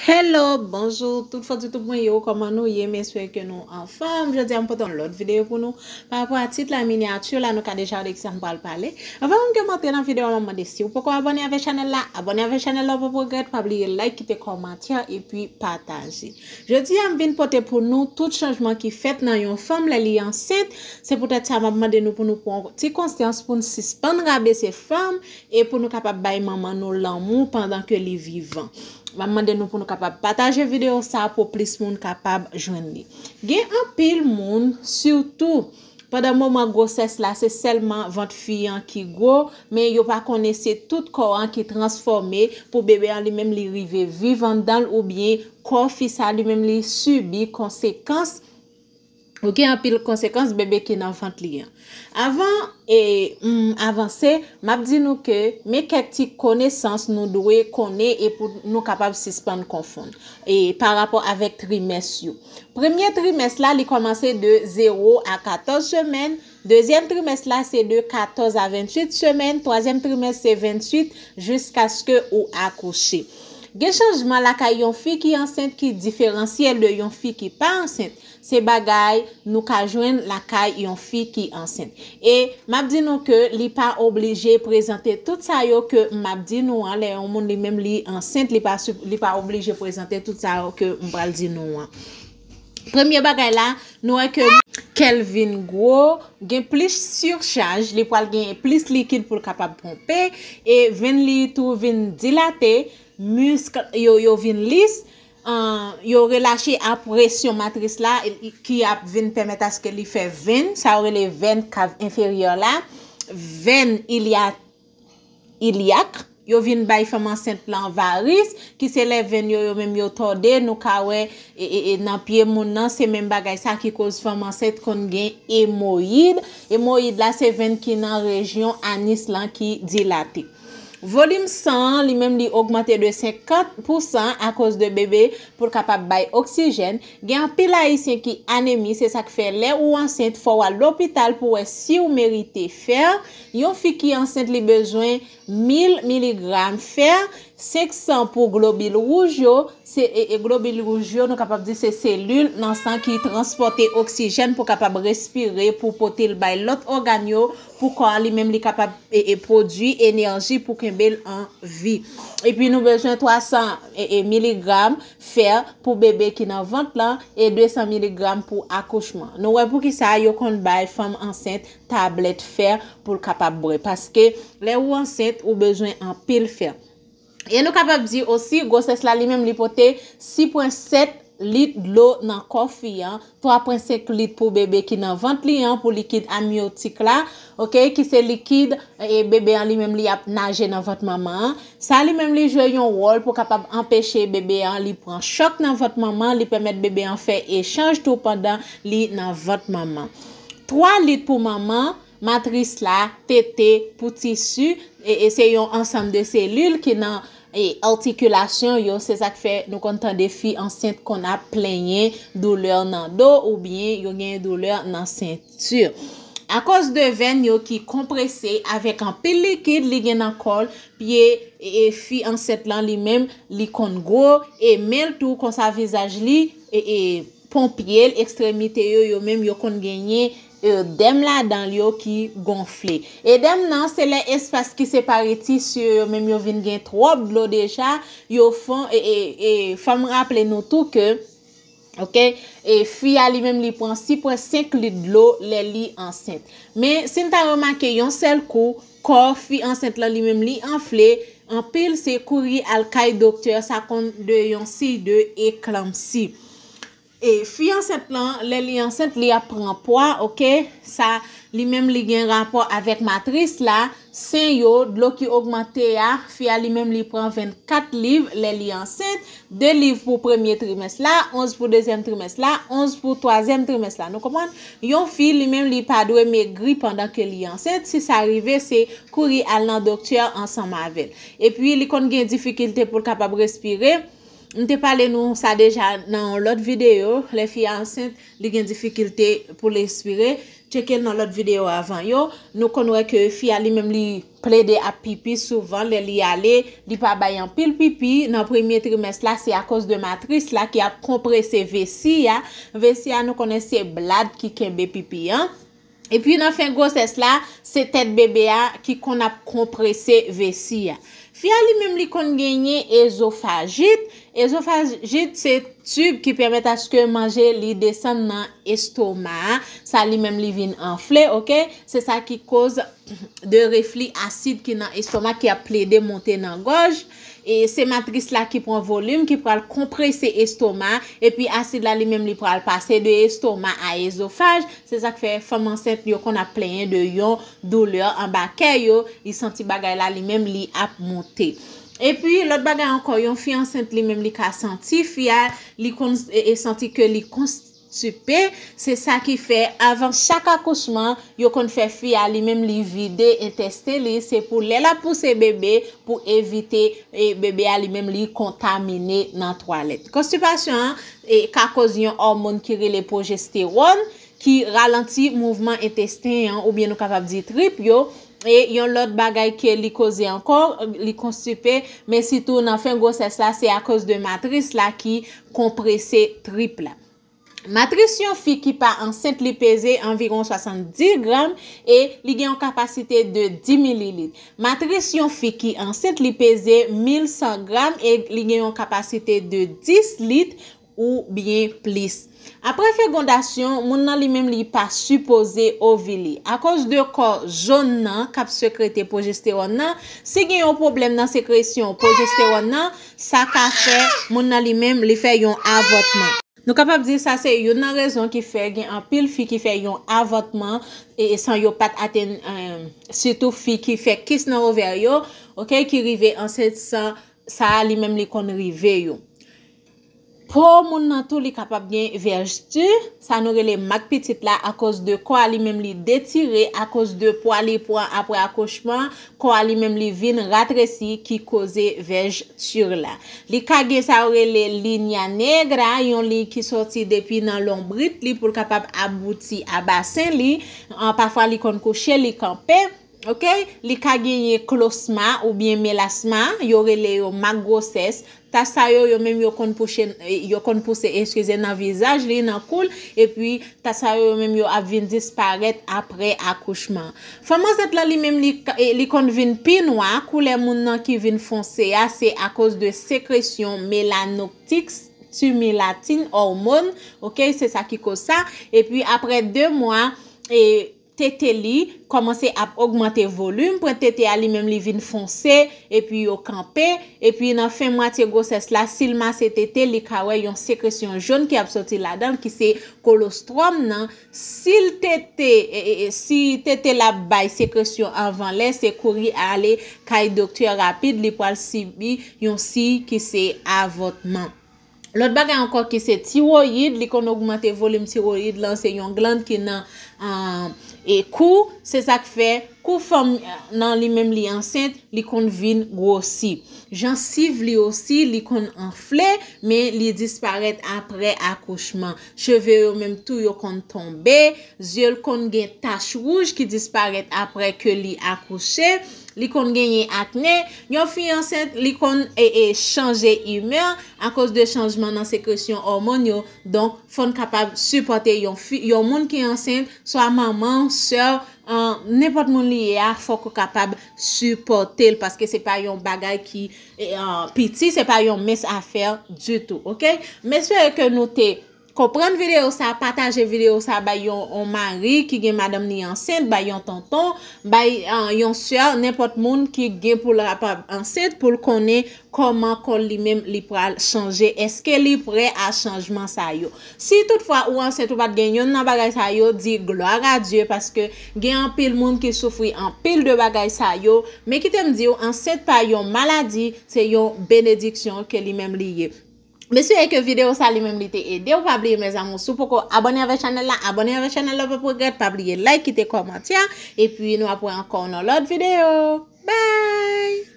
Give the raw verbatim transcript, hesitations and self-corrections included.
Hello, bonjou, tout fò di tout mwen yo, kòman nou ye? M espere ke nou anfòm. Jodi a m pote yon lòt videyo pou nou. Pa rapò a tit la, minyati la, nou ka deja wè de kisa m pral pale. Anvan menm ke m antre nan videyo a, m ap mande si w poko abòne avèk chanèl la, abòne avèk chanèl la, w pap regrèt, pa bliye like, kite kòmantè, epi pataje. Jodi a, m vin pote pou nou tout chanjman ki fèt nan yon fanm lè li ansent. Se poutèt sa, m ap mande nou pou nou pran ti konsyans, pou nou sispann rabese fanm, e pou nou kapab bay manman nou lanmou pandan ke li vivan. M ap mande nou pou nou kapab pataje videyo sa pou plis moun kapab jwenn li. Gen anpil moun, sitou pandan moman gwosès la, se sèlman vant fi an ki gwo, men yo pa konnen se tout kò an ki transfòme pou bebe an li menm li rive viv anndan l, oubyen kò fi sa li menm li sibi konsekans Ok, anpil konsekans bebe ki nan vant li an. Avan e m avanse, m ap di nou ke men kèk ti konesans nou dwe konnen e pou nou kapab sispann konfonn e pa rapò avèk trimès yo. Premye trimès la, li kòmanse de zewo a katòz semèn. Dezyèm trimès la, se de katòz a venntuit semèn. Twazyèm trimès, se venntuit jiskaske ou akouche. Gen chanjman lakay yon fi ki ansent ki diferansye l de yon fi ki pa ansent. Se bagay nou ka jwenn lakay yon fi ki ansent. E m ap di nou ke li pa oblije prezante tout sa yo ke m ap di nou an. Lè yon moun li menm li ansent, li pa, li pa oblije prezante tout sa yo ke m pral di nou an. Premye bagay la, nou wè ke kè l vin gwo, gen plis sichaj, li pral gen plis likid pou l kapab ponpe, e venn li tou vin dilate, misk yo, yo vin lis, an, yo relache a presyon matris la, ki ap vin pèmèt aske li fè venn, sa yo rele venn kav enferyè la, venn ilya, ilyak, yo vin bay fanm ansent lan varis, ki se lè venn yo, yo menm yo tòde, nou ka wè e, e, e, nan pye moun nan, se menm bagay sa ki koz fanm ansent konn gen emoyid. Emoyid la, se venn ki nan rejyon anis lan ki dilate. Volim san an, li menm, li ogmante de senkant pousan akoz de bebe pou l kapab bay oksijèn. Gen anpil ayisyen ki anemi, se sa k fè lè ou ansent, fò w al lopital pou wè si w merite fè. Yon fi ki ansent, li bezwen mil miligram fè, senk san pou globil wouj yo, se, e, e globil wouj yo, nou kapab di se selil nan san ki transpòte oksijèn pou kapab respire, pou pote l bay lòt ògàn yo, pou kò a li menm li kapab, e, e, pwodui enèji pou kenbe l an vi. Epi nou bezwen twa san, e, e, miligram fè pou bebe ki nan vant lan e de san miligram pou akouchman. Nou wè poukisa yo konn bay fanm ansent tablèt fè pou l kapab bwè. Paske lè ou ansent, ou bezwen anpil fè. E nou kapab di osi, gwosès la li menm li pote sis pwen sèt lit dlo nan kò fi an, twa pwen senk lit pou bebe ki nan vant li an, pou likid amyotik la, ok, ki se likid, e, bebe an li menm li ap naje nan vant manman an. Sa li menm li jwe yon wòl pou kapab anpeche bebe an li pran chòk nan vant manman, li pèmèt bebe an fè echanj tou pandan li nan vant manman. Twa lit pou manman, matris la, tete, pou tisi, e, e se yon ansanm de selil ki nan, e, atikilasyon yo, se sa k fè nou konn tande fi ansent konn ap plenyen doulè nan do oubyen yo gen doulè nan senti. Akoz de venn yo ki konprese avèk anpil likid li gen nan kò l, pye, e, e, fi ansent lan li menm, li konn gwo, e men l tou konsa vizaj li, e, e, ponpye l, ekstremite yo, yo menm yo konn genyen, e, dèm ladan l yo ki gonfle. Edèm nan, se lè espas ki separe tisi yo, yo menm yo vin gen twòp dlo deja, yo fon, e, e, e, fò m raple nou tou ke, ok, e fi a li menm li pran sis pwen senk lit dlo lè li ansent. Men si n ta remake yon sèl kou, kò fi ansent lan li menm li anfle anpil, se kouri al kay doktè, sa konn de yon siy de eklanpsi. E fi ansent lan, lè li ansent, li ap pran pwa, ok? Sa, li menm li gen rapò avèk matris la, sen yo, dlo ki ogmante a, fi a li menm li pran vennkat liv lè li ansent, de liv pou premye trimès la, onz pou dezyèm trimès la, onz pou twazyèm trimès la. Nou konprann? Yon fi, li menm, li pa dwe megri pandan ke li ansent. Si sa rive, se kouri al nan doktè ansanm avè l. Epi, li konn gen difikilte pou l kapab respire. M te pale nou sa deja nan yon lòt videyo. Lè fi a ansent, li gen difikilte pou l respire. Tcheke l nan lòt videyo avan yo. Nou konn wè ke fi a li menm li plede ap pipi souvan lè li ale, li pa bay anpil pipi. Nan premye trimès la, se akoz de matris la ki ap konprese vesi a. Vesi a, nou konnen se blad ki kenbe pipi an. Epi nan fen gwosès la, se tèt bebe a ki konn ap konprese vesi a. Fi a li menm li konn genyen ezofajit. Ezofajit se tib ki pèmèt aske manje li desann nan estoma a. Sa li menm li vin anfle, oke? Se sa ki koz de refli asid ki nan estoma ki ap plede monte nan gòj. E se matris la ki pran volim, ki pral konprese estoma, epi asid la li menm li pral pase de estoma a ezofaj. Se sa k fè fanm ansent yo konn ap plenyen de yon doulè anba kè yo, li santi bagay la li menm li ap monte. Epi lòt bagay ankò, yon fi ansent li menm li ka santi, fi a li konn e, e santi ke li konstipe. Se sa ki fè avan chak akouchman, yo konn fè fi a li menm li vide entesten li, se pou lè l ap pouse bebe, pou evite e, bebe a li menm li kontamine nan twalèt. Konstipasyon an e, ka koz yon òmòn ki rele pwojestewòn ki ralanti mouvman entesten an, oubyen nou kapab di trip yo. E yon lòt bagay ke li koze ankò, li konstipe, men sitou nan fen gwosès la, se akoz de matris la ki konprese trip la. Matris yon fi ki pa ansent li peze anviwon swasanndis gram e li gen yon kapasite de dis mililit. Matris yon fi ki ansent li peze mil san gram e li gen yon kapasite de dis lit oubyen plis. Apre fegondasyon, moun nan li menm li pa sipoze ovile. Akoz de kò jòn nan k ap sekrete pwojestewòn nan, si gen yon pwoblèm nan sekresyon pwojestewòn nan, sa ka fè moun nan li menm li fè yon avòtman. Nou kapab di sa se youn nan rezon ki fè gen anpil fi ki fè yon avòtman e, e san yo pa t atenn, eh, sitou fi ki fè kis nan ovè yo, oke, ki rive ansent san sa a li menm li konn rive yo. Po moun nan tou li kapab gen vèjti, sa nou rele mak pitit la, akoz de kò a li menm li detire, akoz de pwa li pran apre akouchman, kò a li menm li vin ratresi ki koze vèjti la. Li ka gen sa yo rele linya negra, yon liy ki sòti depi nan lonbrit li pou l kapab abouti a basen li. An, pafwa li konn kouche, li kanpe. Oke, li ka genyen klosma oubyen melasma, yo rele yo mak gwosès. Tach sa yo, yo menm yo konn pouche, yo konn pouse, eskize, nan vizaj li, nan kou l, epi tach sa yo, yo menm yo ap vin disparèt apre akouchman. Fanm ansent lan li menm li, li konn vin pi nwa, koulè moun nan ki vin fonse a, se akoz de sekresyon melanoktik stimulatin òmòn, oke, se sa ki koz sa. Epi apre de mwa, e, tete li kòmanse ap ogmante volim, pwen tete a li menm li vin fonse, epi yo kanpe, epi nan fen mwatye gwosès la, si l mase tete, li ka wè yon sekresyon jòn ki ap sòti ladan l, ki se kolostwòm nan. Si l tete, e, e, e, si tete l ap bay sekresyon anvan lè, se kouri ale kay doktè rapid, li pral sibi yon siy ki se avòtman. Lòt bagay ankò ki se tiwoyid, li konn ogmante volim tiwoyid lan, se yon glann ki nan, ah, e kou, se sa k fè kou fanm nan li menm li ansent, li konn vin gwosi. Jansiv li osi, li konn anfle, men li disparèt apre akouchman. Cheve yo menm tou, yo konn tonbe, zye l konn gen tach wouj ki disparèt apre ke li akouche, li konn genyen akne. Yon fi ansent, li konn, e, e, chanje imè akoz de chanjman nan sekresyon òmòn yo. Donk, fò n kapab sipòte yon fi, yon moun ki ansent, swa manman, sè, an, nenpòt moun li ye a, fòk ou kapab sipòte l, paske se pa yon bagay ki, e, an, piti, se pa yon mens afè ditou, oke? M espere ke nou te konprann videyo sa, pataje videyo sa, bay yon, yon mari ki gen madanm li ansent, bay yon tonton, bay, ah, yon sè, nenpòt moun ki gen pou l kapab ansent, pou l konnen kòman kò l li menm li pral chanje. Èske li prè a chanjman sa yo? Si toutfwa ou ansent, ou pa t gen yonn nan bagay sa yo, di glwa a Dye, paske gen anpil moun ki soufri anpil de bagay sa yo. Men kite m di w, ansent pa yon maladi, se yon benediksyon ke li menm li ye. M espere ke videyo sa li menm li te ede w. Pa bliye, mes amours, si w poko abòne avèk chanèl la, abòne avèk chanèl la, w p ap regrèt. Pa bliye like, kite kòmantè, epi nou ap wè ankò nan lòt videyo. Bye!